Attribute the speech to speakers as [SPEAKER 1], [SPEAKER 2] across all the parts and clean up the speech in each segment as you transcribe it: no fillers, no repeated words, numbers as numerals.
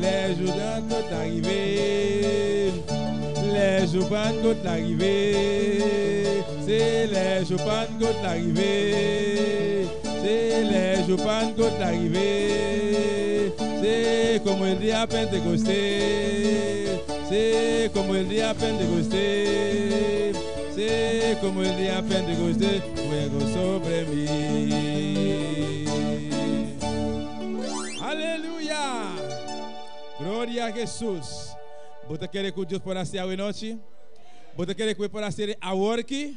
[SPEAKER 1] Lè jou Pannkot la rive, lè jou Pannkot la rive, se lè jou Pannkot la rive, se lè jou Pannkot la rive, se como el día Pentecostés, se como el día Pentecostés, se como el día Pentecostés, fuego sobre mí. Aleluya! Gloria a Jesus. Bo ta kere ku Dios por hasi awe nochi? Bo ta kere ku e por hasi awor aki?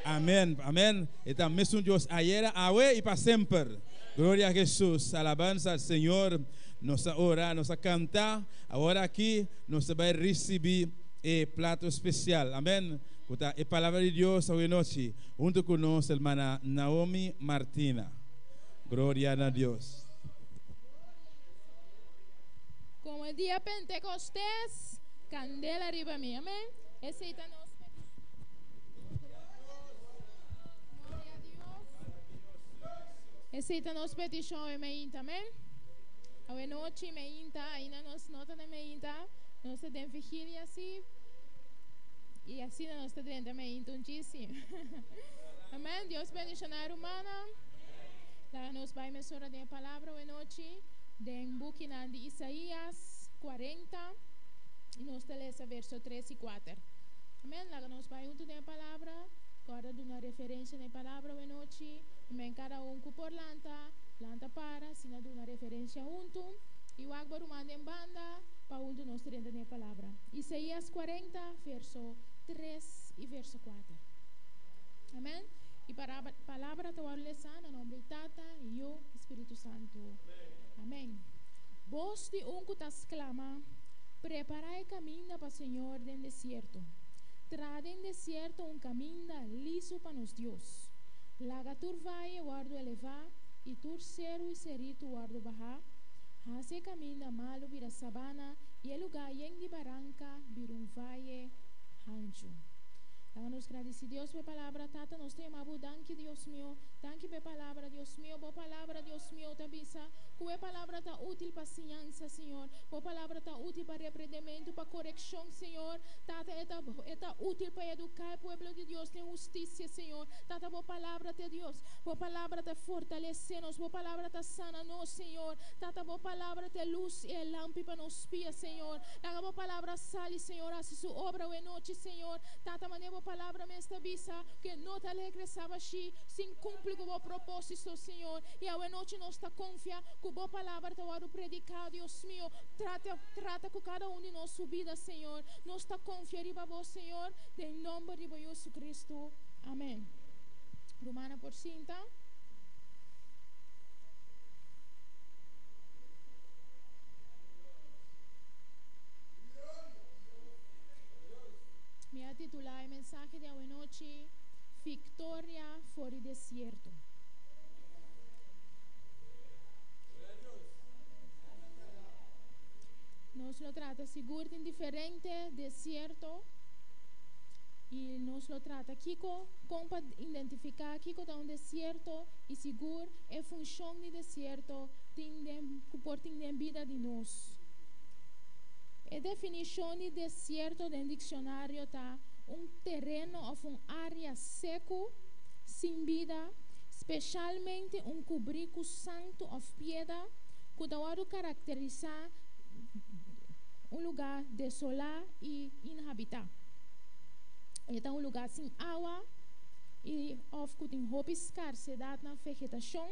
[SPEAKER 1] Amèn, amèn. E ta mesun Dios ayera, awe i pa semper. Gloria a Jesus. Alabansa al Señor. Nos a ora, nos a kanta. Awor aki nos ta bai risibí e plato spesial. Amèn. Ku ta e Palabra di Dios awe nochi. Huntu ku nos hermana Naomi Martina. Gloria na Dios.
[SPEAKER 2] Como e dia Pentecostés, candela riba mi. Amén. Esey ta nos Gloria a Dios. Esey ta nos peticion awe meinta. Amén. Awe nochi meinta, ainda nos no ta den meinta. Nos ta den vigilia si. Y asina nos ta drenta meinta un chisi. Amén. Dios bendiciona rumannan. Laga nos bai mesora den e palabra awe nochi den bukinan di Isaías 40 y nos ta lesa verso 3 y 4. Amén. Laga nos bai hunto den e palabra. Kòrda duna referencia na e palabra awe nochi. Amén. Kada un ku por lanta, lanta para, asina duna referencia hunto. Y wak bo ruman den banda pa hunto nos drenta den e palabra. Isaías 40 verso 3 y verso 4. Amén. E palabra ta wòrdu lesá na nòmber di Tata, Yu i Spiritu Santu. Amèn. Bos di un ku ta sklama, Prepará e kaminda pa Señor den desierto. Traha den desierto un kaminda lisu pa nos Dios. Laga tur vaye wòrdu elevá i tur seru i seritu wòrdu bahá. Hasi e kaminda malu bira sabana i e lugá yen di baranka bira un vaye hanchu. Laga nos gradisí Dios pa e palabra. Tata, nos ta yama bo danki, Dios mio. Danki pa e palabra, Dios mio. Bo palabra, Dios mio, ta bisa ku e palabra ta útil pa siñansa, Señor. Bo palabra ta útil pa reprendementu, pa korekshon, Señor. Tata, e ta, e ta útil pa eduká e pueblo di Dios den hustisia, Señor. Tata, bo palabra ta Dios. Bo palabra ta fortalesé nos. Bo palabra ta sana nos, Señor. Tata, bo palabra ta e lus i e lampi pa nos pia, Señor. Laga bo palabra sali, Señor. Hasi su obra awe nochi, Señor. Tata, manera bo palabra mes ta bisa, ku e no ta regresá bashí sin kumpli ku bo propósito, Señor. I awe nochi nos ta konfia ku bo palabra ta wòrdu prediká, Dios mio. Trata, trata ku kada un di nos su bida, Señor. Nos ta konfia riba bo, Señor, den nòmber di bo Yu Jesucristo. Amèn. Rumannan por sinta. Mi a titulá e mensahe di awenochi Victoria for di Desierto. Nos lo trata sigur tin diferente desierto i nos lo trata kiko kon pa identifiká kiko ta un desierto i sigur e funshon di desierto tin den ku por tin den bida di nos. E definishon di desierto den dikshonario ta un tereno òf un área seku, sin bida, speshalmente un kubrí ku santu òf pieda, ku ta wòrdu karakterisá un lugá desolá i inhabitá. E ta un lugá sin awa i òf ku tin hopi skarsedat na vegetashon,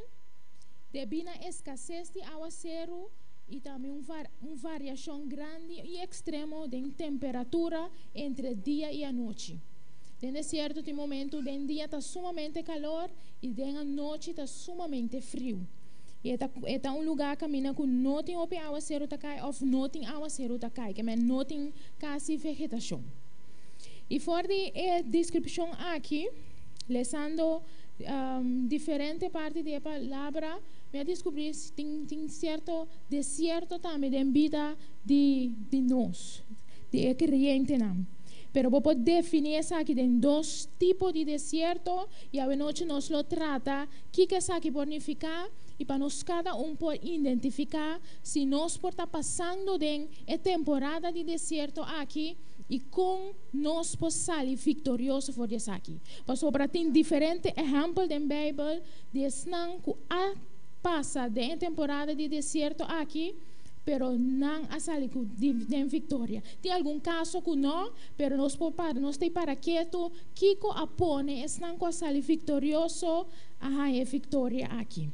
[SPEAKER 2] debí na eskases di awaseru i tambe un un variashon grandi i ekstremo den temperatura entre dia i anochi. Den desierto tin momentu den dia ta sumamente kalor i den anochi ta sumamente friu. I e ta e ta un lugá kaminda ku no tin hopi awaseru ta kai òf no tin awaseru ta kai, kemen no tin kasi vegetashon. I for di e deskripshon aki, lesando diferente parti di e palabra, mi a diskubrí tin tin sierto desierto tambe den bida di di nos, di e kreyentenan. Pero bo por definí esaki den dos tipo di desierto i awenochi nos lo trata kiko esaki por nifiká i pa nos kada un por identifiká si nos por ta pasando den e temporada di desierto aki i kon nos por sali viktorioso for di esaki. Pasobra tin diferente ehèmpel den Beibel di esnan ku a pasa den e temporada di desierto aki, pero nan a sali ku den viktoria. Tin algun kaso ku no, pero nos por para, nos ta i para ketu kiko a pone esnan ku a sali viktorioso a haña e viktoria aki.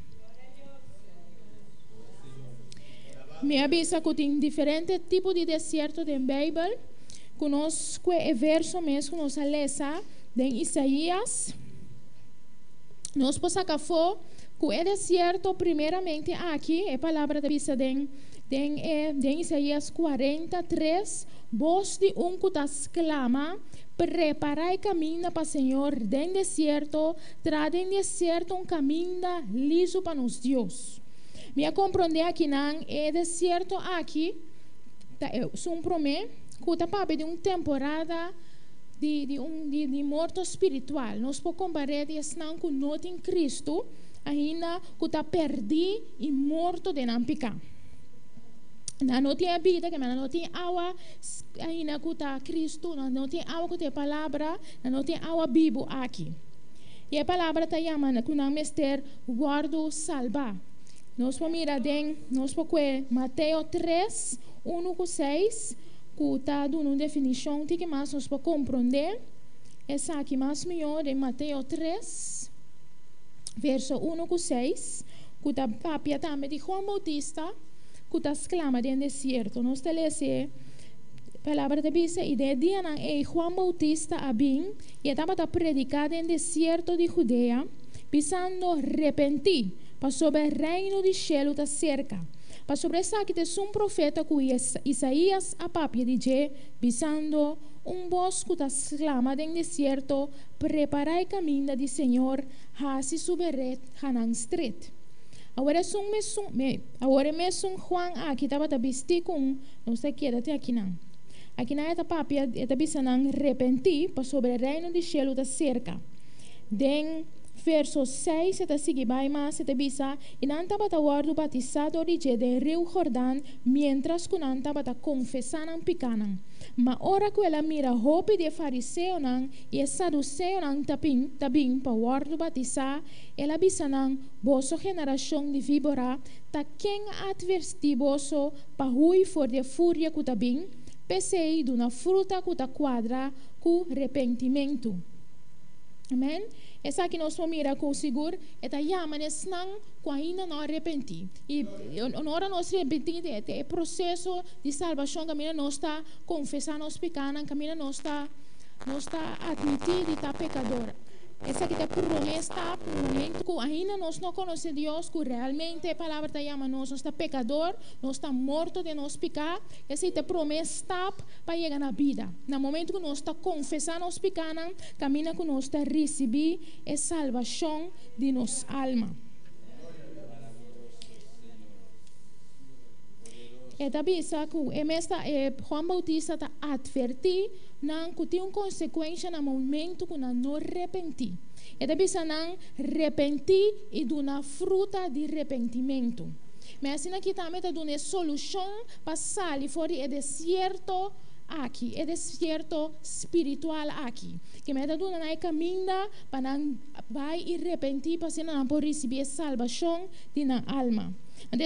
[SPEAKER 2] Mi a bisa ku tin diferente tipo di desierto den Beibel, ku nos kue e verso mes ku nos a lesa den Isaías. Nos por saka afó ku e desierto primeramente aki, e palabra ta bisa den den e den Isaías 43, Bos di un ku ta sklama, Prepará e kaminda pa Señor den desierto, traha den desierto un kaminda lizu pa nos Dios. Mi a komprondé akinan e desierto aki ta esun promé ku ta papia di un temporada di di un di di morto spiritual. Nos por kompar'é di esnan ku no tin Kristu ainda ku ta pèrdí i morto den nan piká. Nan no tin e bida, ke nan no tin awa ainda ku ta Kristu, nan no tin awa ku ta e Palabra, nan no tin awa bibu aki. I e Palabra ta yama ku nan mester wòrdu salbá. Nos por mira den, nos por kue Mateo 3, 1 ku 6, ku ta duna un definishon tiki mas nos por komprondé esaki mas mihó den Mateo 3, verso 1 ku 6, ku ta papia tambe di Juan Boutista ku ta sklama den desierto. Nos ta lesa e Palabra ta bisa, I den e dianan ei Juan Boutista a bin i e tabata prediká den desierto di Judea, bisando, Repentí, pasobra e reino di shelu ta serka. Pasobra esaki ta esun profeta ku Isaías a papia di dje, bisando, Un bos ku ta sklama den desierto, Prepará e kaminda di Señor, hasi su beret hanan stret. Awor esun mesun, me, awor e mesun Juan aki tabata bistí ku un, nos ta keda te akinan. Akinan e ta papia, e ta bisa nan, Repentí, pasobra e reino di shelu ta serka. Den verso 6 e ta sigui bai mas, e ta bisa, I nan tabata wòrdu batisá dor di dje den riu Jordan, miéntras ku nan tabata konfesá nan pikánan. Ma ora ku el a mira hopi di e fariseonan i e saduseonan ta bin ta bin pa wòrdu batisá, el a bisa nan, Boso generashon di víbora, ta ken a atvertí boso pa hui for di e furia ku ta bin? P'esei, duna fruta ku ta kuadra ku repentimentu. Amèn. Esaki nos por mira ku sigur e ta yama na esnan ku ainda no a repentí. I ora nos repentí ta e proseso di salbashon kaminda nos ta konfesá nos pikánan, kaminda nos ta nos ta atmití di ta pekador. Esaki ta e promé stap na momento ku ainda nos no konosé Dios, ku realmente e Palabra ta yama nos, nos ta pekador, nos ta morto den nos piká. Esei ta e promé stap pa yega na bida. Na momento ku nos ta konfesá nos pikánan, kaminda ku nos ta risibí e salbashon di nos alma. E ta bisa ku e mes ta e Juan Boutista ta atvertí nan ku tin un konsekuensha na momentu ku nan no repentí. E ta bisa nan repentí i duna fruta di repentimentu. Me asina aki tambe ta duna e solushon pa sali for di e desierto aki, e desierto spiritual aki. Ke me ta duna nan e kaminda pa nan bai i repentí pa asina nan por risibí e salbashon di nan alma. Anto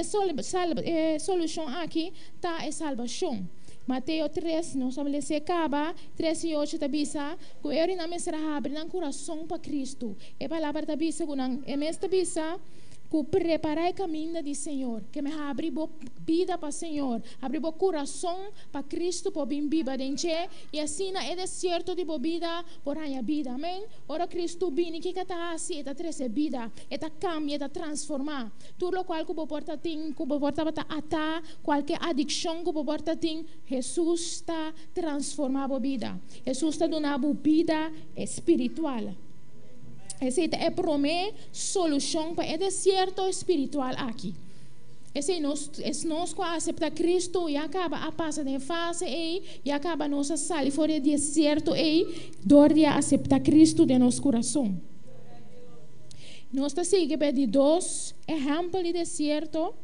[SPEAKER 2] e solushon aki ta e salbashon. Mateo 3, nos a les'é kaba, 3 i 8 ta bisa ku e ora nan mester a habri nan kurason pa Kristu. E palabra ta bisa ku nan, e mes ta bisa ku prepará e kaminda di Señor, ke me habri bo bida pa Señor, habri bo kurason pa Kristu por bin biba den dje, i asina e desierto di bo bida por haña bida. Amen. Ora Kristu bini, kiko e ta hasi? E ta trese bida, e ta kambia, e ta transformá. Tur lokual ku bo por ta tin, ku bo por tabata atá, kualke adikshon ku bo por ta tin, Hesus ta transformá bo bida. Hesus ta duna bo bida spiritual. Esei ta e promé solushon pa e desierto spiritual aki. Esei nos, es nos ku a aseptá Kristu ya kaba a pasa den e fase ei, ya kaba nos a sali for di e desierto ei dor di a aseptá Kristu den nos kurason. Nos ta sigui pa e di dos ehèmpel di desierto,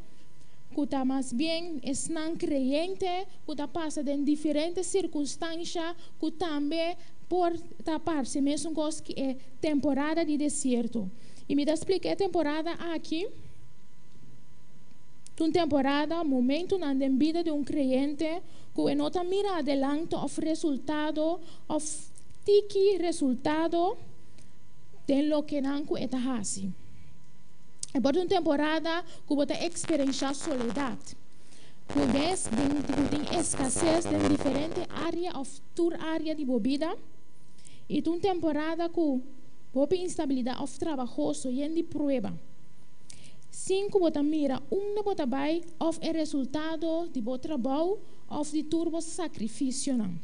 [SPEAKER 2] ku ta mas bien esnan kreyente ku ta pasa den diferente sirkunstansha ku tambe por ta parse mesun kos ku e temporada di desierto. I mi ta splika e temporada aki ta un temporada, momentunan den bida di un kreyente ku e no ta mira adelanto òf resultado òf tiki resultado den lokenan ku e ta hasi. E por ta un temporada ku bo ta eksperenshá soledat, ku den ku tin eskases den diferente área òf tur área di bo bida. I ta un temporada ku hopi instabilidat òf trabahoso, yen di prueba, sin ku bo ta mira unda bo ta bai òf e resultado di bo trabou òf di tur bo sakrifisionan.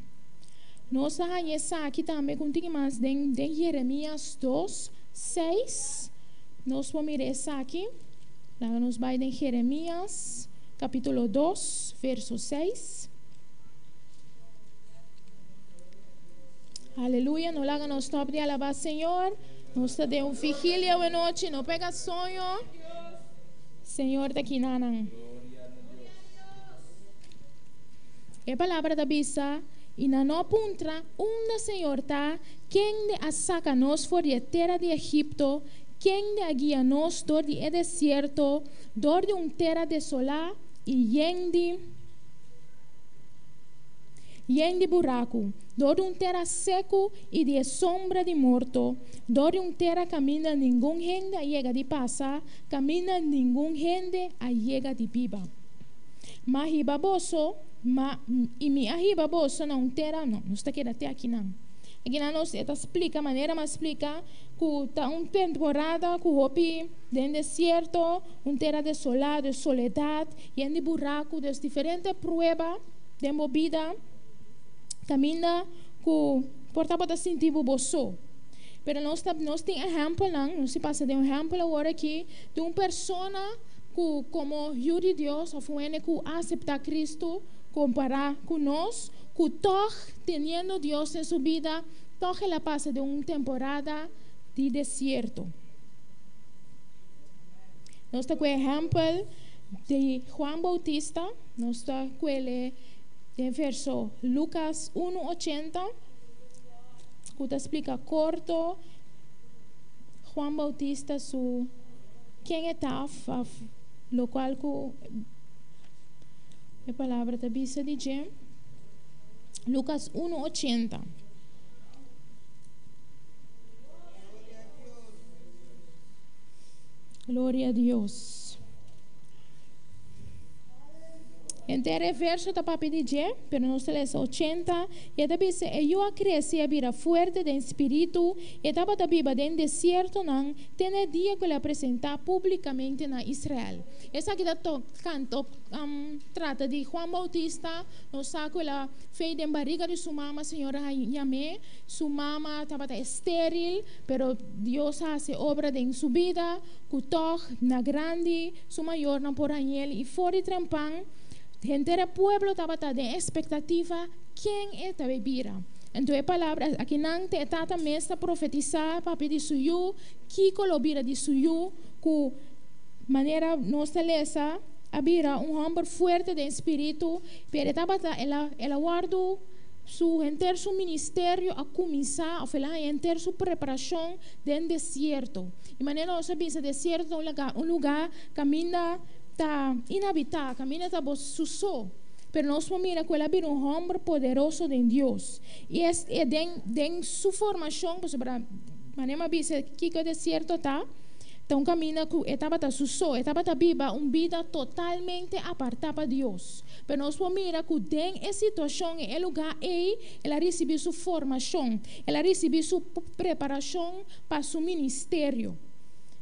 [SPEAKER 2] Nos ta haña esaki tambe ku un tiki mas den den Jeremias dos, seis. Nos por mira esaki. Laga nos bai den Jeremias kapítulo dos, verso seis. Aleluya, no laga nos stop di alabá Señor. Nos ta den un vigilia awe nochi, no pega soño. Señor ta kinanan. E palabra ta bisa, I nan no a puntra, Unda Señor ta, kende a saka nos for di e tera di Egipto, kende a guia nos dor di e desierto, dor di un tera desolá i yen di yen di buraku, dor di un tera seku i di e sombra di morto, dor di un tera kaminda ningun hende a yega di pasa, kaminda ningun hende a yega di biba. Ma hiba boso, ma, i mi a hiba boso na un tera, no, nos ta keda te akinan. Akinan nos e ta splika, manera mi a splika, ku ta un temporada ku hopi den desierto, un tera desolá, de soledat, yen di buraku, dus diferente prueba den bo bida, kaminda ku por ta bo ta sinti bo bo so. Pero nos ta, nos tin ehèmpelnan, nos tin pasa den un ehèmpel awor aki di un persona ku komo yu di Dios òf un hende ku a aseptá Kristu kompará ku nos, ku tòg teniendo Dios den su bida, tòg el a pasa den un temporada di desierto. Nos ta ku e ehèmpel di Juan Boutista, nos ta ku el den verso Lukas unu ochenta, ku ta splika korto Juan Boutista su ken e ta òf lokual ku e palabra ta bisa di dje. Lukas unu ochenta. Gloria a Dios. Henter e verso ta papia di dje, pero nos ta lesa ochenta, i e ta bisa, E yu a krese i a bira fuerte den spiritu, i e tabata biba den desiertonan te na e dia ku el a presentá públikamente na Israel. Esaki ta to trata di Juan Bautista. Nos sa ku el a fei den bariga di su mama, Señor a yam'é. Su mama tabata estéril, pero Dios a hasi obra den su bida ku tòg na grandi su mayornan por hañ'el i for di trempan henter e pueblo tabata den ekspektativa ken e ta bay bira. Anto e palabra akinan te e tata mes ta profetisá papia di su yu, kiko lo bira di su yu ku manera nos ta lesa a bira un hòmber fuerte den spiritu, pero e tabata el a el a wòrdu su henter su ministerio a kuminsá òf el a haña henter su preparashon den desierto. I manera nos a bisa desierto ta un lugá un lugá kaminda ta inhabitá, kaminda ta bo su so. Pero nos por mira ku el a bira un hòmber poderoso den Dios. I es e den den su formashon, pasobra manera mi a bisa kiko e desierto ta, ta un kaminda ku e tabata su so, e tabata biba un bida totalmente apartá pa Dios. Pero nos por mira ku den e situashon, e lugá ei, el a risibí su formashon, el a risibí su preparashon pa su ministerio.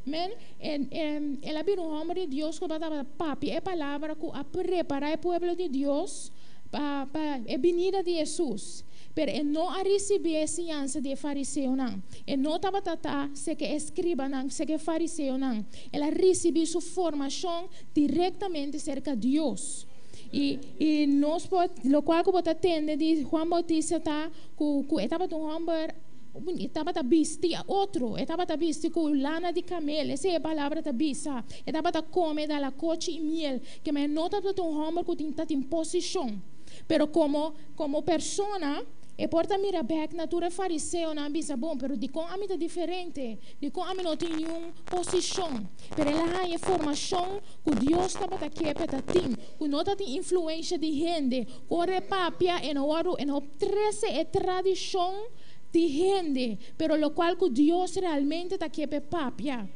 [SPEAKER 2] Amen. El a bira un hòmber di Dios ku tabata papia e palabra ku a prepará e pueblo di Dios pa pa e binida di Hesus. Pero e no a risibí e siñansa di e fariseonan. E no tabata ta seke e eskribanan, seke e fariseonan. El a risibí su formashon direktamente serka Dios. I i nos por, lokual ku bo ta tende di Juan Bautista ta ku ku e tabata un hòmber. Tabata bisti otro, e tabata bisti ku lana di kamel, esei e palabra ta bisa. E tabata kome dalakochi i miel, ke men no tabata un hòmber ku tin tatin posishon. Pero komo komo persona, e por ta mira bèk na tur e fariseonan a bisa, Bon, pero dikon ami ta diferente? Dikon ami no tin niun posishon? Pero el a haña e formashon ku Dios tabata ke pa e ta tin, ku no ta tin influensha di hende, ku ora e papia e no wòrdu, e no trese e tradishon di hende, pero lokual ku Dios realmente ta ke pa e papia.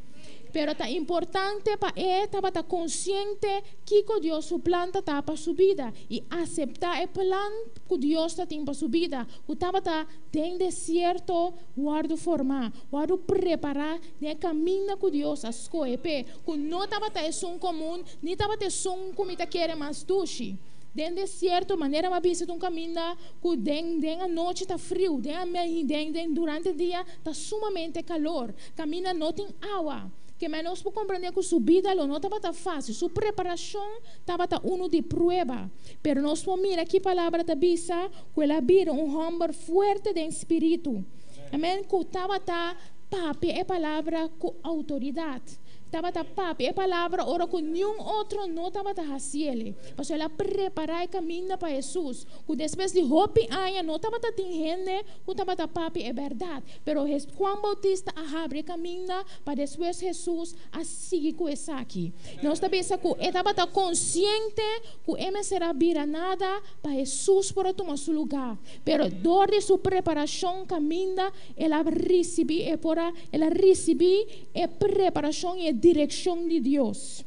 [SPEAKER 2] Pero ta importante pa e tabata konsiente kiko Dios su plan ta ta pa su bida i aseptá e plan ku Dios ta tin pa su bida, ku tabata den desierto wòrdu formá, wòrdu prepará den e kaminda ku Dios a skohe p'e, ku no tabata esun komun ni tabata esun ku mi ta kere mas dushi. Den desierto, manera mi a bisa ta un kaminda ku den den anochi ta friu, den a den den durante dia ta sumamente kalor, kaminda no tin awa. Ke men nos por komprendé ku su bida lo no tabata fásil, su preparashon tabata unu di prueba. Pero nos por mira ki palabra ta bisa ku el a bira un hòmber fuerte den spiritu. Amèn, ku tabata papia e palabra ku outoridat. Tabata papia e palabra ora ku niun otro no tabata hasiel. Pasobra el a prepará e kaminda pa Hesus, ku despues di hopi aña no tabata tin hende ku tabata papia e bèrdat. Pero Juan Boutista a habri e kaminda pa despues Hesus a sigui ku esaki. Nos ta bisa ku e tabata konsiente ku e mester a bira nada pa Hesus por a tuma su lugá. Pero dor di su preparashon kaminda el a risibí e por a el a risibí e preparashon i e direkshon di Dios.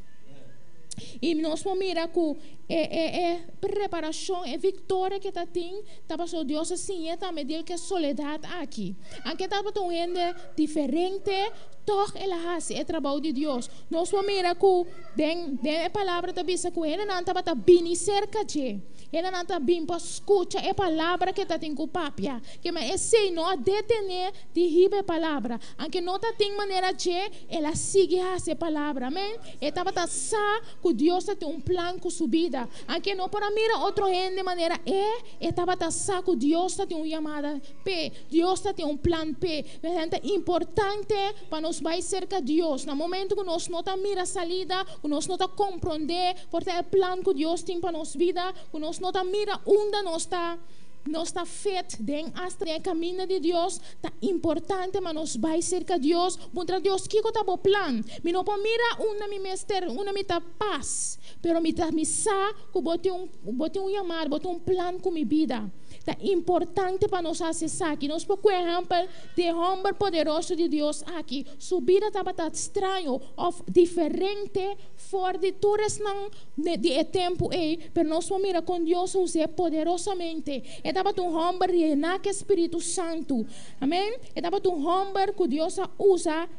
[SPEAKER 2] I nos por mira ku e e e preparashon, e viktoria ku e ta tin, ta pasobra Dios a siñ'é tambe dil ku e soledat aki. Anke tabata un hende diferente, tòg el a hasi e trabou di Dios. Nos por mira ku den den e palabra ta bisa ku hendenan tabata bini serka dje. Hendenan ta bin pa skucha e palabra ku e ta tin ku papia. Kema esei no a detené di hiba e palabra. Anke no ta tin manera dje, el a sigui hasi e palabra. Amen. E tabata sa ku Dios ta tin un plan ku su bida. Anke no por a mira otro hende manera e, e tabata sa ku Dios ta tin un yamada p'e, Dios ta tin un plan p'e. P'esei ta importante pa nos bai serka Dios na momento ku nos no ta mira salida, ku nos no ta komprondé por ta e plan ku Dios tin pa nos bida, ku nos no ta mira unda nos ta nos ta fit den asta den e kaminda di Dios. Ta importante pa nos bai serka Dios, puntra Dios, Kiko ta bo plan? Mi no por mira unda mi mester, unda mi ta pas, pero mi ta mi sa ku bo tin un bo tin un yamada, bo tin un plan ku mi bida. Ta importante pa nos hasi esaki. Nos por ku ehèmpel di e hòmber poderoso di Dios aki. Su bida tabata straño òf diferente for di tur esnan di e tempu ei, pero nos por mira kon Dios a us'é poderosamente. E tabata un hòmber yená ku e spiritu santu. Amèn. E tabata un hòmber ku Dios a usa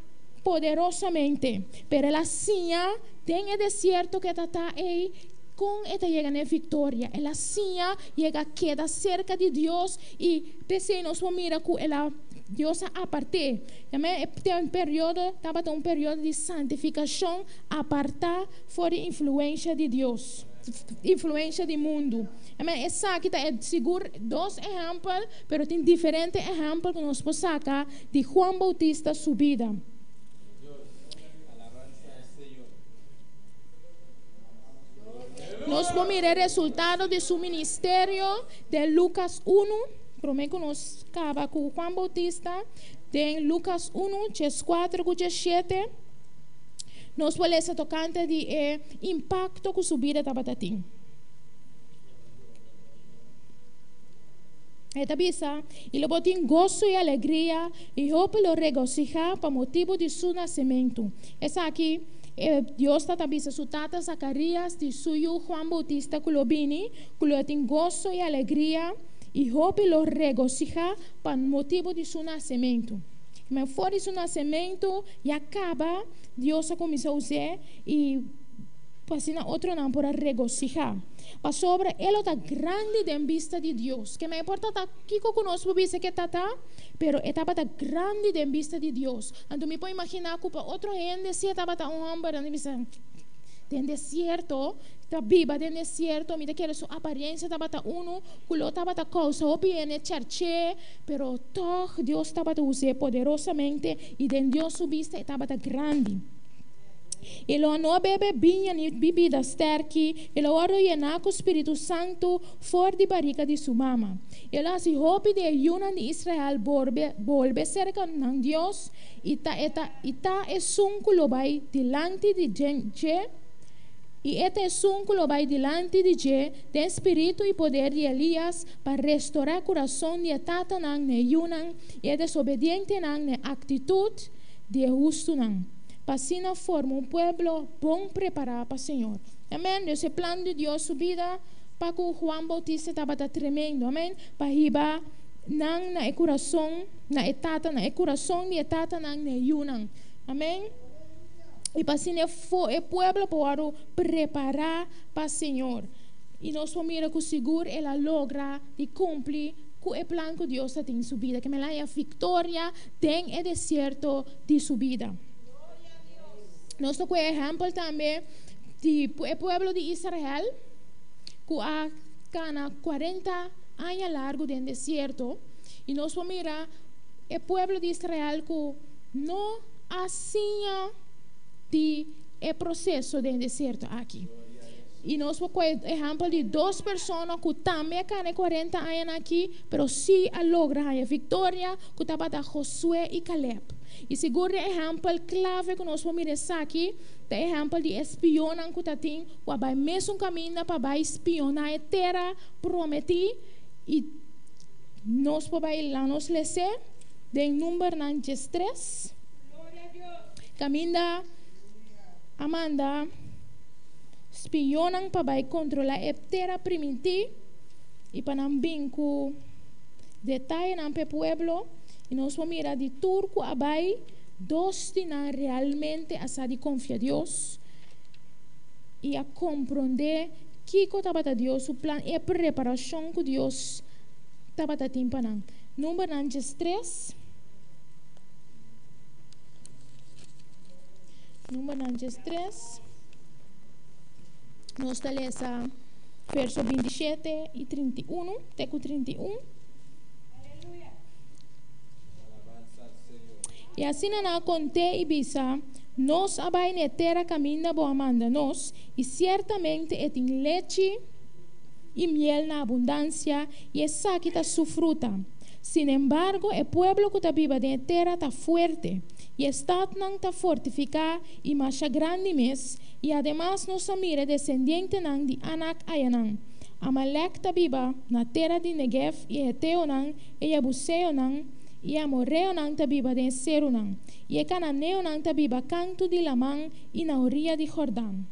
[SPEAKER 2] poderosamente. Pero el a siña den e desierto ku e ta ta ei kon e ta yega na e viktoria. El a siña yega keda serka di Dios i p'esei nos por mira ku el a Dios a apart'é. Amèn. E periodo tabata un periodo di santifikashon, apartá for di influensha di Dios, influensha di mundu. Amèn. Esaki ta e sigur dos ehèmpel, pero tin diferente ehèmpel ku nos por saka di Juan Boutista su bida. Nos por mira e resultado di su ministerio den Lucas unu, promé ku nos kaba ku Juan Boutista, den Lucas unu, dieskuater ku diesshete, nos por lesa tokante di e impakto ku su bida tabata tin. E ta bisa, I lo bo tin goso i alegria, i hopi lo regosihá pa motibu di su nasementu. Esaki e Dios ta ta bisa su tata Zakarias di su yu Juan Boutista ku lo bini, ku lo e tin goso i alegria, i hopi lo regosihá pa motibu di su nasementu. Men for di su nasementu ya kaba Dios a kuminsá us'é i pa asina otronan por a regosihá. Pasobra e lo ta grandi den bista di Dios. Ke men por ta ta kiko ku nos por bisa ke ta ta, pero e tabata grandi den bista di Dios. Anto mi por imaginá ku pa otro hende si e tabata un hòmber, nan ta bisa, Den desierto, ta biba den desierto, mi ta kere su apariencia tabata uno cu lo tabata causa hopi hende cherche, pero toch Dios tabata us'é poderosamente y den Dios su bista e tabata grandi. E lo no bebe biña ni bibida sterki, e lo wordo yená cu Spiritu Santu for di barica di su mama. E lo haci hopi di e yunan di Israel borbe bolbe cerca nan Dios, y ta e ta y ta esun cu lo bay dilanti di dje, y e ta esun cu lo bay dilanti di dje den spiritu y poder di Elias pa restorá curason di e tatanan na e yunan y e desobedientenan na e actitud di e hustunan, pa asina forma un pueblo bon prepará pa Señor. Amen. Dios, e plan di Dios su bida pa cu Juan Bautista tabata tremendo. Amen. Pa hiba nan na e curason, na e tata, na e curason di e tatanan na e yunan. Amen. Y pa asina e fo, e pueblo por wòrdu prepará pa Señor. Y nos por mira cu sigur el a logra di cumpli cu e plan cu Dios ta tin su bida, ke mel a haña victoria den e desierto di su bida. Nos ta cu e ehempel tambe di e pueblo di Israel cu a cana 40 aña largo den desierto, y nos por mira e pueblo di Israel cu no a siña di e proceso den desierto aki. Y nos por coge ehempel di dos persona cu tambe a cana e 40 añanan aki, pero sí a logra haña victoria, cu tabata Josué y Caleb. Y sigur e ehempel clave cu nos por mira esaki ta e ehempel di e spionnan cu ta tin cu a bay mesun caminda pa bay spiona e tera prometí, y nos por bay la nos les'é den Numbernan 13, caminda a manda spionnan pa bay controla e tera primintí y pa nan bin cu detayenan pa e pueblo, y nos por mira di tur cu a bay, dos di nan realmente a sa di confia Dios y a comprende kico tabata Dios su plan y e preparacion cu Dios tabata tin pa nan. Numbernan 13. Numbernan 13. Nos ta lesa verso 27 y 31, te cu 31. Y asina nan a conté y bisa, Nos a bai na e tera caminda bo a manda nos, y ciertamente e tin lechi y miel na abundancia, y esaki ta su fruta. Sin embargo, e pueblo cu ta biba den e tera ta fuerte, y e stadnan ta fortificá y masha grandi mes, y ademas nos a mira e descendientenan di Anak ayanan. Amalek ta biba na tera di Negev, y e heteonan, e jebuseonan, y e amoreonan ta biba den e serunan, y e cananeonan ta biba cantu di laman y na oriya di Jordan.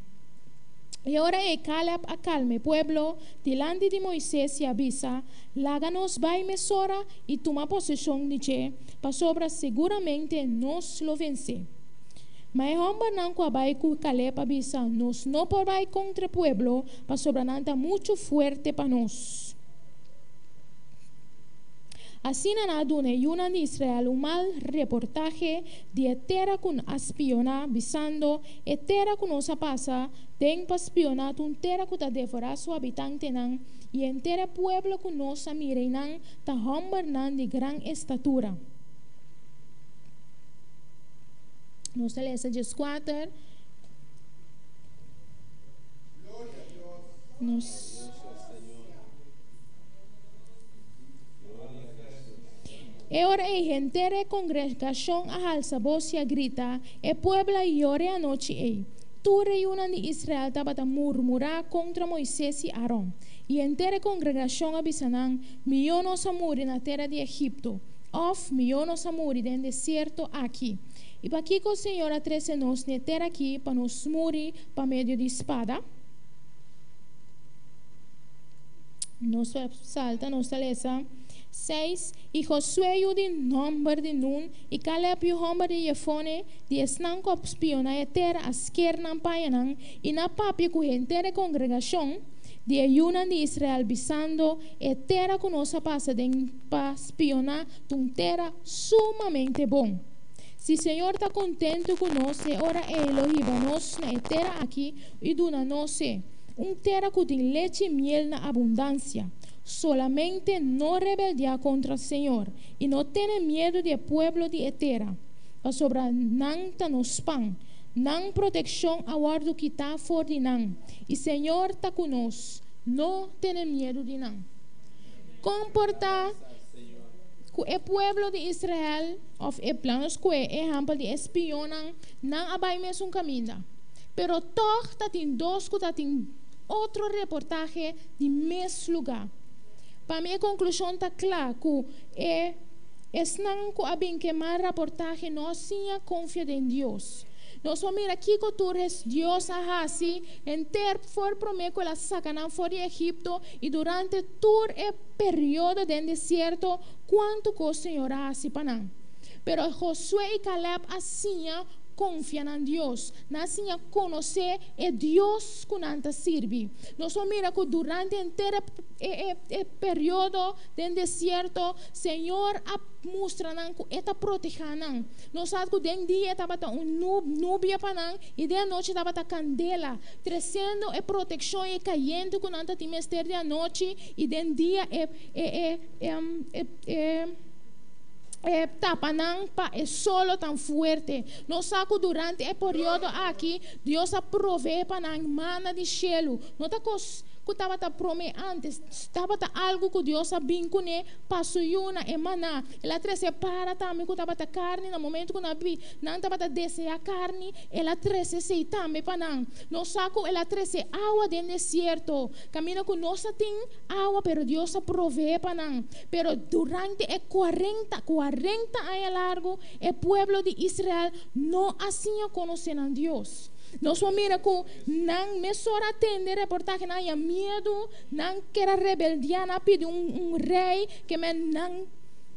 [SPEAKER 2] E ora ei Caleb a calma e pueblo dilanti di Moises i a bisa, Laga nos bai mesora i tuma poseshon di dje, pasobra seguramente nos lo vensé. Ma e hòmbernan ku a bai ku Caleb a bisa, Nos no por bai kontra e pueblo, pasobra nan ta muchu fuerte pa nos. Asina nan a duna e yunan di Israel un mal reportahe di e tera ku a spioná, bisando, E tera ku nos a pasa den pa spioná ta un tera ku ta devorá su habitantenan, i henter e pueblo ku nos a mira einan ta hòmbernan di gran estatura. Nos ta lesa 14. Nos. E ora ei henter e kongregashon a halsa bos i a grita, E pueblo a yora e anochi ei. Tur e yunan di Israel tabata murmurá kontra Moises i Aron. I henter e kongregashon a bisa nan, Mihó nos a muri na tera di Egipto, òf mihó nos a muri den desierto aki. I pakiko señor a trese nos n'e tera akí pa nos muri pa medio di spada? Nos ta salta, nos ta lesa 6, I Josué yu di nòmber di Nun, i Caleb yu hòmber di Jefone, di esnan ku a spioná e tera, a sker nan pañanan, i nan a papia ku henter e kongregashon di e yunan di Israel, bisando, E tera ku nos a pasa den pa spioná ta un tera sumamente bon. Si Señor ta kontentu ku nos, e ora ei lo hiba nos na e tera akí i duna nos e, un tera ku tin lechi i miel na abundansia. Solamente no rebeldiá kontra Señor i no tene miedu di e pueblo di e tera, pasobra nan ta nos pan. Nan protekshon a wòrdu kitá for di nan, i Señor ta ku nos. No tene miedu di nan. Kon por ta ku e pueblo di Israel, òf e plan nos kue e ehèmpel di e spionnan, nan a bai mesun kaminda? Pero tòg ta tin dos ku ta tin otro reportahe di mes lugá. Pa mi e konklushon ta kla ku e esnan ku a bin ke mal raportahe no a siña konfia den Dios. Nos por mira kiko tur es Dios a hasi henter for promé ku el a saka nan for di Egipto i durante tur e periodo den desierto kuantu kos Señor a hasi pa nan. Pero Josué i Caleb a siña konfia nan Dios. Nan a siña konosé e Dios ku nan ta sirbi. Nos por mira ku durante henter e e periodo den desierto Señor a mustra nan ku e ta protehá nan. Nos sa ku den dia tabata un nubia pa nan i den anochi tabata kandela, tresiendo e protekshon i e kayente ku nan ta tin mester di anochi i den dia e e e e e tapa nan pa e solo tan fuerte. Nos sa ku durante e periodo aki Dios a proveé pa nan mana di shelu. No ta kos ku tabata promé ántes, tabata algu ku Dios a bin kuné pa su yunan, e maná. El a trese para tambe ku tabata karni na momentu ku nan bi nan tabata deseá karni, el a trese esei tambe pa nan. Nos sa ku el a trese awa den desierto, kaminda ku no sa tin awa, pero Dios a proveé pa nan. Pero durante e kuarenta, 40 aña largu, e pueblo di Israel no a siña konosé nan Dios. Nos por mira ku nan mesora a tende reportahe, nan haña miedu, nan ker a rebeldiá, nan a pidi un un rei. Ke men nan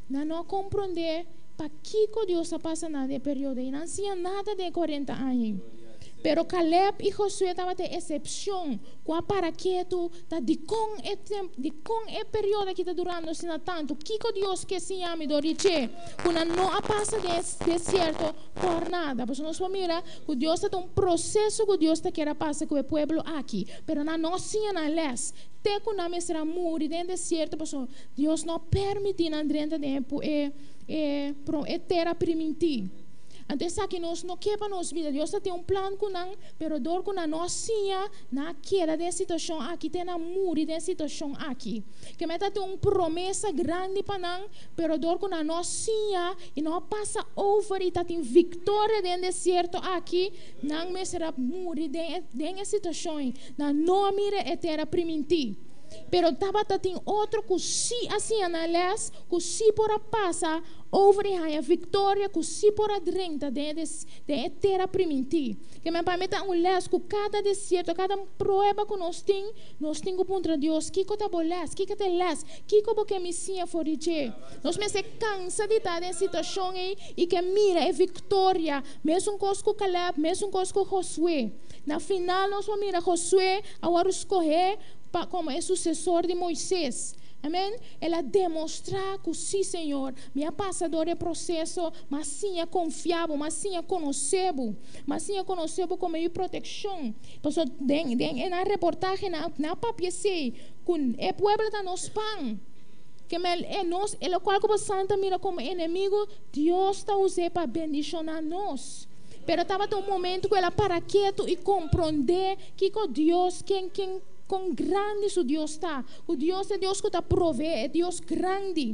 [SPEAKER 2] nan no a komprondé pakiko Dios a pasa nan den e periodo ei. Nan a siña nada den e 40 aña ei. Pero Caleb i Josué tabata e esepshon ku a para ketu ta dikon e tempu, dikon e periodo aki ta durando asina tantu? Kiko Dios ke siña mi dor di dje ku nan no a pasa den e desierto por nada? Pasobra nos por mira ku Dios ta ta un proseso ku Dios ta kier a pasa ku e pueblo aki, pero nan no a siña nan lès. Te ku nan mester a muri den desierto pasobra Dios no a permití nan drenta den e e e tera primintí. Anto esaki nos no ke pa nos bida. Dios ta tin un plan ku nan, pero dor ku nan no a siña, nan a keda den e situashon aki te nan muri den e situashon aki. Ke mester ta tin un promesa grandi pa nan, pero dor ku nan no a siña i no a pasa over i ta tin viktoria den desierto aki, nan mester a muri den e den e situashon ei. Nan no a mira e tera primintí. Pero tabata tin otro ku sí a siña nan lès, ku sí por a pasa over i haña viktoria, ku sí por a drenta den e den e tera primintí. Ke men pa mi ta un lès ku kada desierto, kada prueba ku nos tin, nos tin ku puntra Dios, Kiko ta bo lès? Kiko ta e lès? Kiko bo ke mi siña for di dje? Nos mester kansa di ta den e situashon ei i ke mira e viktoria, mesun kos ku Kalèb, mesun kos ku Josué. Na final nos por mira Josué a wòrdu skohé pa komo e susesor di Moises. Amen. El a demostrá ku sí, Señor, mi a pasa dor e proseso, mi a siña konfia bo, mi a siña konosé bo, mi a siña konosé bo komo mi protekshon. Pasobra den den e nan reportahe nan nan a papia esei, ku e pueblo ta nos pan. Ke mel e nos e lokual ku bo san ta mira komo enemigu, Dios ta us'é pa bendishoná nos. Pero tabata un momento ku el a para ketu i komprondé kiko Dios, ken, ken, kon grandi su Dios ta. Ku Dios ta e Dios ku ta proveé, e Dios grandi.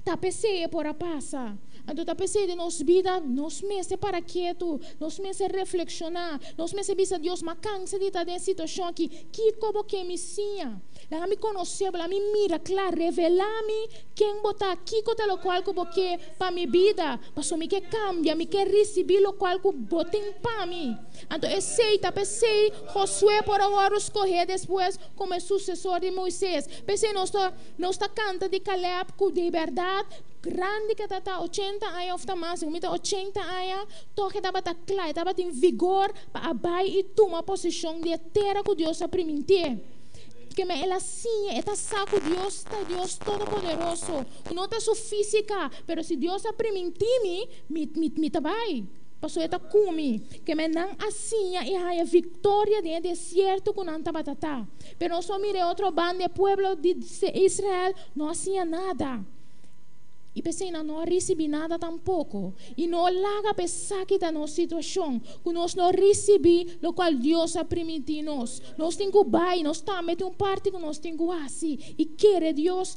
[SPEAKER 2] Ta p'esei e por a pasa. Anto ta p'esei den nos bida nos mester para ketu, nos mester reflekshoná, nos mester bisa Dios, m'a kansa di ta den e situashon aki, kiko bo ke mi siña? Laga mi konosé bo, laga mi mira kla, revelá mi ken bo ta, kiko ta lokual ku bo ke pa mi bida. Pasobra mi ke kambia, mi ke risibí lokual ku bo tin pa mi. Anto esei ta p'esei Josué por a wòrdu skohé despues komo e susesor di Moisés. P'esei nos ta nos ta kanta di Kalèb ku di bèrdat grandi ke ta ta, 80 aña òf ta mas, segun mi ta 80 aña, tòg e tabata kla, e tabatin vigor pa a bai i tuma poseshon di e tera ku Dios a primintié. Ke men el a siña, e ta sa ku Dios ta Dios Todopoderoso. Ku no ta su físika, pero si Dios a primintí mi, mi, mi, mi ta bai. Pasobra e ta ku mi. Ke men nan a siña i haña viktoria den e desierto ku nan tabata ta. Pero nos no mira e otro banda, e pueblo di Israel no a siña nada. I p'esei nan no a risibí nada tampoko. I no laga pa esaki ta nos situashon, ku nos no risibí lokual Dios a primintí nos. Nos tin ku bai, nos tambe tin un parti ku nos tin ku hasi i kere Dios,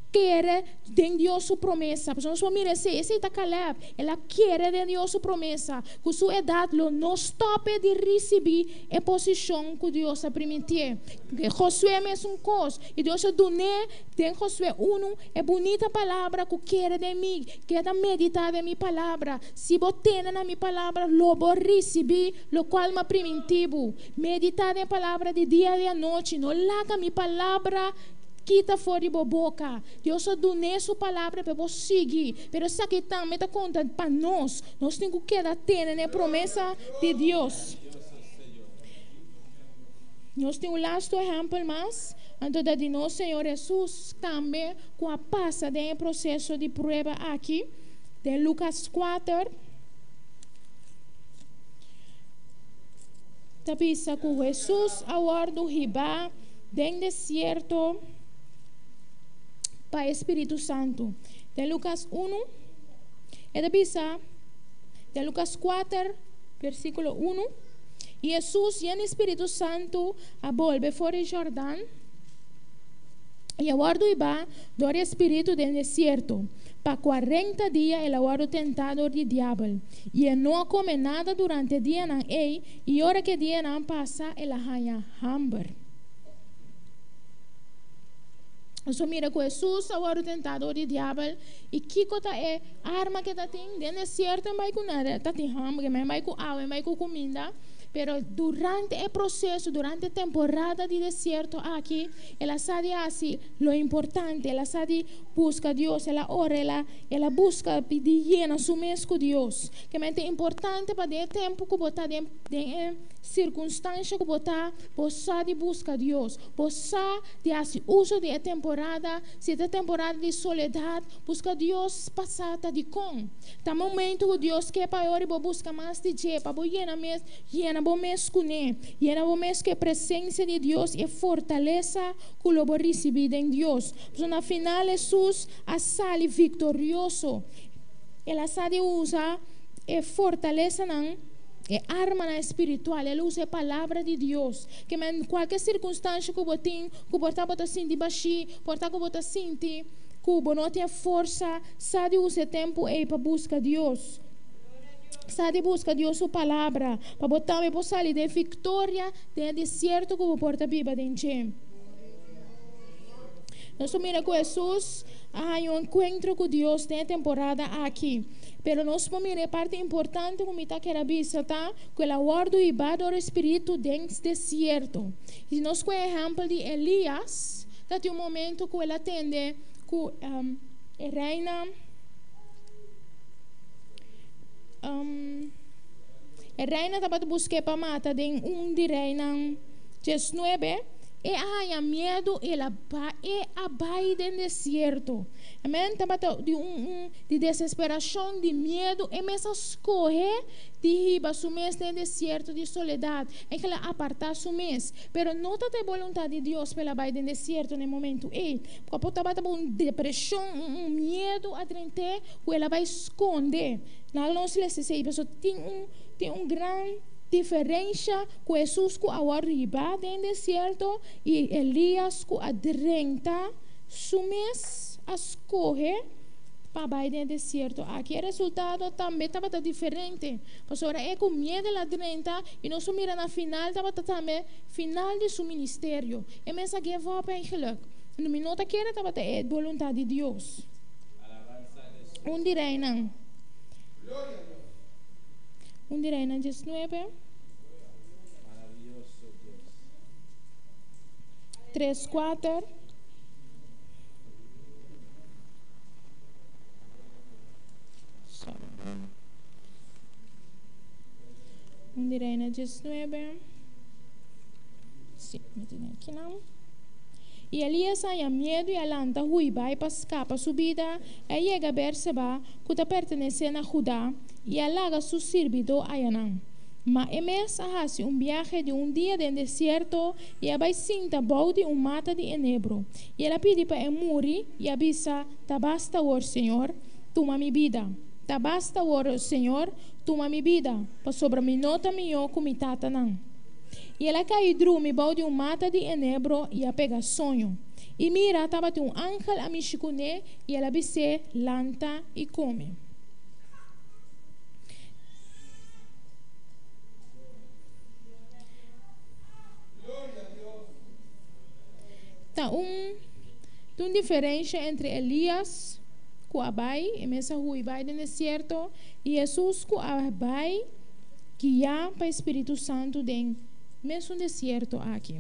[SPEAKER 2] kere den Dios su promesa. Pasobra nos por mira esei, esei ta Caleb, el a kere den Dios su promesa, ku su edat lo no stòp'e di risibí e posishon ku Dios a primintié. Josué mesun kos, i Dios a dun'é den Josué unu e bunita palabra ku kere den mi, keda meditá den mi palabra, si bo tene na mi palabra lo bo risibí lokual mi a primintí bo. Meditá den e palabra di dia i di anochi, no laga mi palabra kita for di bo boka. Dios a dun'é su palabra pa bo sigui, pero esaki tambe ta konta pa nos. Nos tin ku keda tene na e promesa di Dios. Nos tin un lastu ehèmpel mas, anto ta di nos Señor Hesus tambe ku a pasa den e proseso di prueba aki, den Lukas kuater. Ta bisa ku Hesus a wòrdu hibá den desierto pa e Spiritu Santu. Den Lukas unu, e ta bisa, den Lukas kuater, versíkulo unu, I Hesus, yen di Spiritu Santu, a bolbe for di Jordan i a wòrdu hibá dor di e Spiritu den desierto. Pa kuarenta dia el a wòrdu tentá dor di diabel. I e no a kome nada durante e dianan ei, i ora ku e dianan pasa, el a haña hamber. Nos a mira ku Hesus a wòrdu tentá dor di diabel, i kiko ta e arma ku e ta tin? Den desierto e bai ku nada, e ta tin hamber, e bai ku awa, e bai ku kuminda. Pero durante e proseso, durante e temporada di desierto aki, el a sa di hasi lo importante, el a sa di buska Dios, el a ora, el a El a buska di yena su mes ku Dios. Kemente importante pa den e tempu ku bo ta den den e sirkunstansha ku bo ta, bo sa di buska Dios. Bo sa di hasi uso di e temporada, si ta temporada di soledat, buska Dios pa sa ta dikon. Ta momento ku Dios ke pa e ora bo buska mas di dje, pa bo yena mes yena bo mes kuné. Yena bo mes ku e presensia di Dios i e fortalesa ku lo bo risibí den Dios. Pasobra na final Hesus a sali viktorioso. El a sa di usa e fortalesanan, e armanan espiritual. El a usa e Palabra di Dios. Ke men kualke sirkunstansha ku bo tin, ku por ta bo ta sinti bashí, por ta ku bo ta sinti ku bo no tin e forsa, sa di usa e tempu ei pa buska Dios. Sa di buska Dios su Palabra, pa bo tambe por sali den viktoria den e desierto ku bo por ta biba den dje. Nos por mira ku Hesus a haña un enkuentro ku Dios den e temporada aki. Pero nos por mira e parti importante ku mi ta kere a bisa ta ku el a wòrdu hibá dor e Spiritu den desierto. Si nos kohe ehèmpel di Elias, ta tin un momento ku el a tende ku e reina e reina tabata busk'é pa mata den un di reinan diesnuebe. E a haña miedu i el a ba e a bai den desierto. Amen. Tabata di un un di desesperashon, di miedu, e mes a skohe di hiba su mes den desierto di soledat. En ke el a apartá su mes. Pero no ta ta e boluntat di Dios pa el a bai den desierto na e momentu ei. Por tabata un depreshon, un un miedu a drent'é ku el a bai skonde. Nan nos lesa esei pasobra tin un tin un gran Diferensha ku Hesus ku a wòrdu hibá den desierto i Elias ku a drenta su mes a skohe pa bai den e desierto aki. E resultado tambe tabata diferente, pasobra e ku miedu el a drenta i nos a mira na final tabata tambe final di su ministerio. E mes a give up eigenlijk. Mi no ta kere tabata e boluntat di Dios. Un di Reinan. Un di Reinan diesnuebe. Tres kuater. Sorry. Un di Reinan diesnuebe. Sí, mi tene aki nan. I Elias a haña miedu i a lanta hui bai pa skapa su bida, e a yega Berseba, ku ta pertenesé na Huda, i a laga su sirbidó ayanan. Ma e mes a hasi un biahe di un dia den desierto i a bai sinta bou di un mata di enebro. I el a pidi pa e muri i a bisa, Ta basta awor, Señor, tuma mi bida. Ta basta awor, Señor, tuma mi bida, pasobra mi no ta mihó ku mi tatanan. I el a kai drumi bou di un mata di enebro i a pega soño. I mira, tabatin un angel a mishi kuné i el a bis'é, Lanta i kome. Ta un ta un diferensha entre Elias ku a bai, e mes a hui bai den desierto, i Hesus ku a bai guiá pa e Spiritu Santu den mesun desierto aki.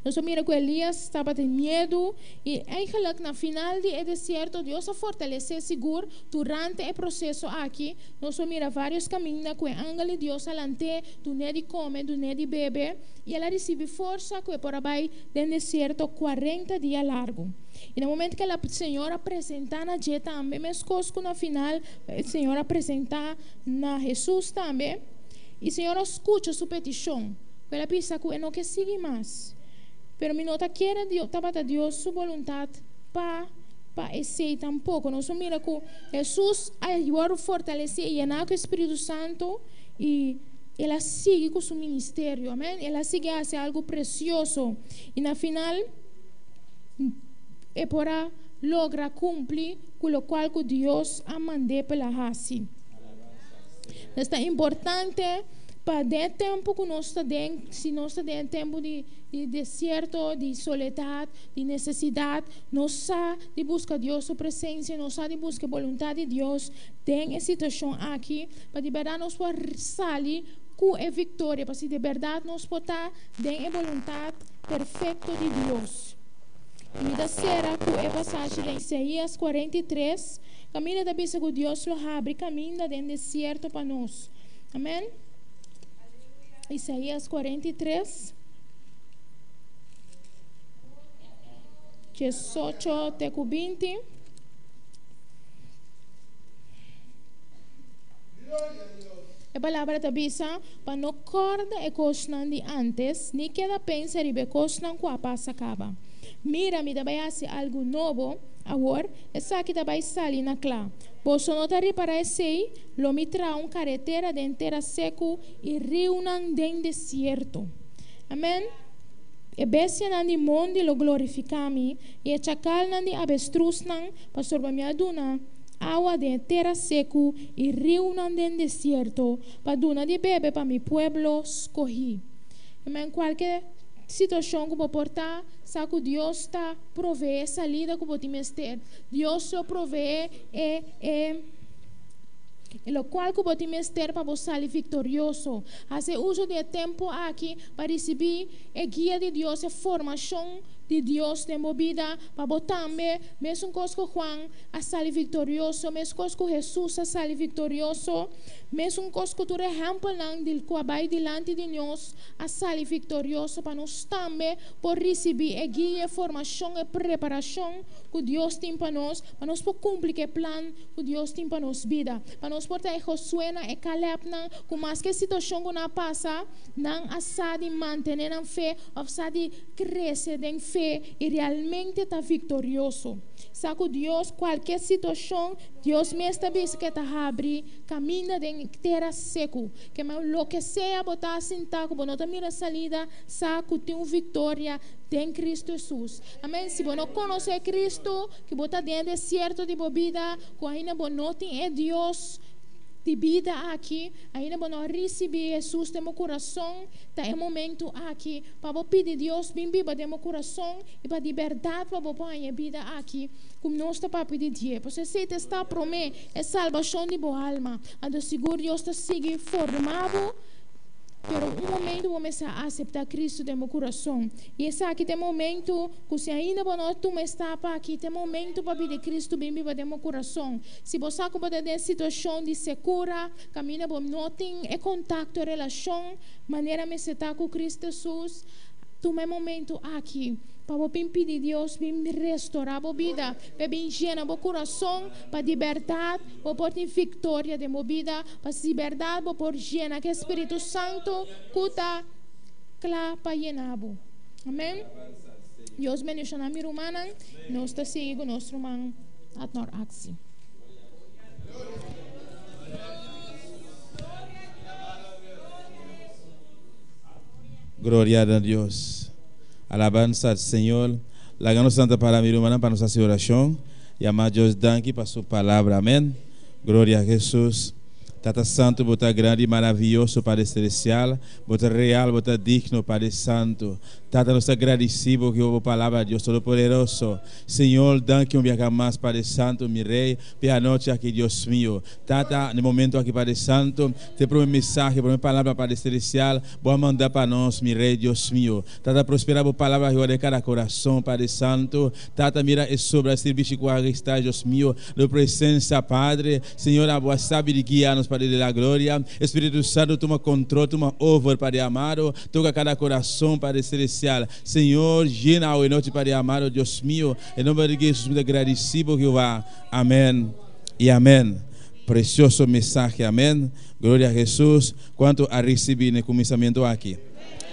[SPEAKER 2] Nos a mira ku Elias tabatin miedu i eigenlijk na final di e desierto Dios a fortalesé sigur durante e proseso aki. Nos a mira vários kaminda ku e angel di Dios a lant'é, dun'é di kome, dun'é di bebe i el a risibí forsa ku e por a bai den desierto kuarenta dia largu. I na momento ku el Señor a presentá na dje tambe, meskos ku na final e Señor a presentá na Hesus tambe, i Señor a skucha su petishon, ku el a bisa ku e no ke sigui mas. Pero mi no ta kere tabata Dios su boluntat pa pa esei tampoko. Nos a mira ku Hesus a wòrdu fortalesé i yená ku e Spiritu Santu i el a sigui ku su ministerio. Amèn. El a sigui hasi algu presioso. I na final e por a logra kumpli ku lokual ku Dios a mand'é pa el a hasi. Es ta importante pa den e tempu ku nos ta den, si nos ta den e tempu di di desierto, di soledat, di nesesidat, nos sa di buska Dios su presensia, nos sa di buska e boluntat di Dios den e situashon aki, pa di bèrdat nos por sali ku e viktoria, pa si di bèrdat nos por ta den e boluntat perfekto di Dios. I mi ta sera ku e pasashi den Isaías 43, kaminda ta bisa ku Dios lo habri kaminda den desierto pa nos. Amèn. Isaías 43, 18 te ku 20. E palabra ta bisa pa no kòrda e kosnan di ántes, ni keda pensa riba e kosnan ku a pasa kaba. Mira, mi ta bai hasi algu nobo, awor, esaki ta bai sali na kla. Boso no ta ripará esei? Lo mi traha un karetera den tera seku i riunan den desierto. Amèn. E bestianan di mondi lo glorifiká mi, i e chakalnan di abestrusnan, pasobra mi a duna awa den e tera seku i riunan den desierto, pa duna di bebe pa mi pueblo skohí. Amèn. Kualke situashon ku bo por ta, sa ku Dios ta proveé salida ku bo tin mester. Dios lo proveé e e e lokual ku bo tin mester pa bo sali viktorioso. Hasi uso di e tempu aki pa risibí e guia di Dios, e formashon di Dios den bo bida, pa bo tambe, mesun kos ku Juan a sali viktorioso, meskos ku Hesus a sali viktorioso, mesun kos ku tur ehèmpelnan di ku a bai dilanti di nos a sali viktorioso, pa nos tambe por risibí e guia, e formashon, e preparashon ku Dios tin pa nos, pa nos por kumpli ku e plan ku Dios tin pa nos bida, pa nos por ta e Josuénan, e Calebnan, ku maske e situashon ku nan a pasa, nan a sa di mantené nan fe òf sa di krese den fe i realmente ta viktorioso. Sa ku Dios, kualke situashon, Dios mes ta bisa ku e ta habri kaminda den tera seku. Ke men loke sea bo ta sinta ku bo no ta mira salida, sa ku tin un viktoria den Kristu Hesus. Amen. Si bo no konosé Kristu, ku bo ta den e desierto di bo bida, ku ainda bo no tin e Dios di bida aki, ainda bo no a risibí Hesus den bo kurason, ta e momentu aki pa bo pidi Dios bin biba den bo kurason i pa di bèrdat pa bo por haña e bida aki ku nos ta papia di dje. Pasobra esei ta sta promé, e salbashon di bo alma. Anto sigur Dios ta sigui forma bo, pero un momentu bo mester a aseptá Kristu den bo kurason. I esaki ta e momentu ku si ainda bo no a tuma e stap aki, ta e momentu pa pidi Kristu bin biba den bo kurason. Si bo sa ku bo ta den situashon di sekura, kaminda bo no tin e kontakto, e relashon manera mester ta ku Kristu Hesus, Tuma e momento aki pa bo bin pidi Dios bin restorá bo bida, pa e bin yena bo kurason, pa di bèrdat bo por tin viktoria den bo bida, pa si bèrdat bo por yena ku e Spiritu Santu ku ta kla pa yena bo. Amèn. Dios bendishoná mi rumannan. Nos ta sigui ku nos ruman Adnor Axi.
[SPEAKER 1] Gloria na Dios. Alabanza al Señor. Laga nos lanta para mi rumannan pa nos hasi oracion. Yama Dios danki pa su palabra. Amen. Gloria a Jesus. Tata Santo, bo ta grandi y maraviyoso, Padre Celestial. Bo ta real, bo ta digno, Padre Santo. Tata, nos ta gradici bo cu bo palabra, Dios Todopoderoso. Señor, danki un biaha mas, Padre Santo, mi Rey, p'e anochi aki, Dios mio. Tata, n'e momento aki, Padre Santo, t'e prome mensahe, prome palabra, Padre Celestial, Bo a manda pa nos, mi Rey, Dios mio. Tata, prospera bo palabra riba den cada corazon, Padre Santo. Tata, mira e sobra sirbishi cu a resta, Dios mio, den bo presencia, Padre. Señor, abo a sabi di guia nos, Padre de la Gloria. Espiritu Santo, tuma control, tuma over, Padre amado. Toca cada corazon, Padre Celestial. Señor, yena awe nochi, Padre amado, Dios mio. Den nomber di Jesus mi ta gradici bo, Jehová. Amen y amen. Precioso mensahe, amen. Gloria a Jesus. Cuanto a ricibi n'e cuminsamiento aki?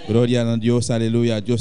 [SPEAKER 1] Gloria na Dios, aleluya. Dios.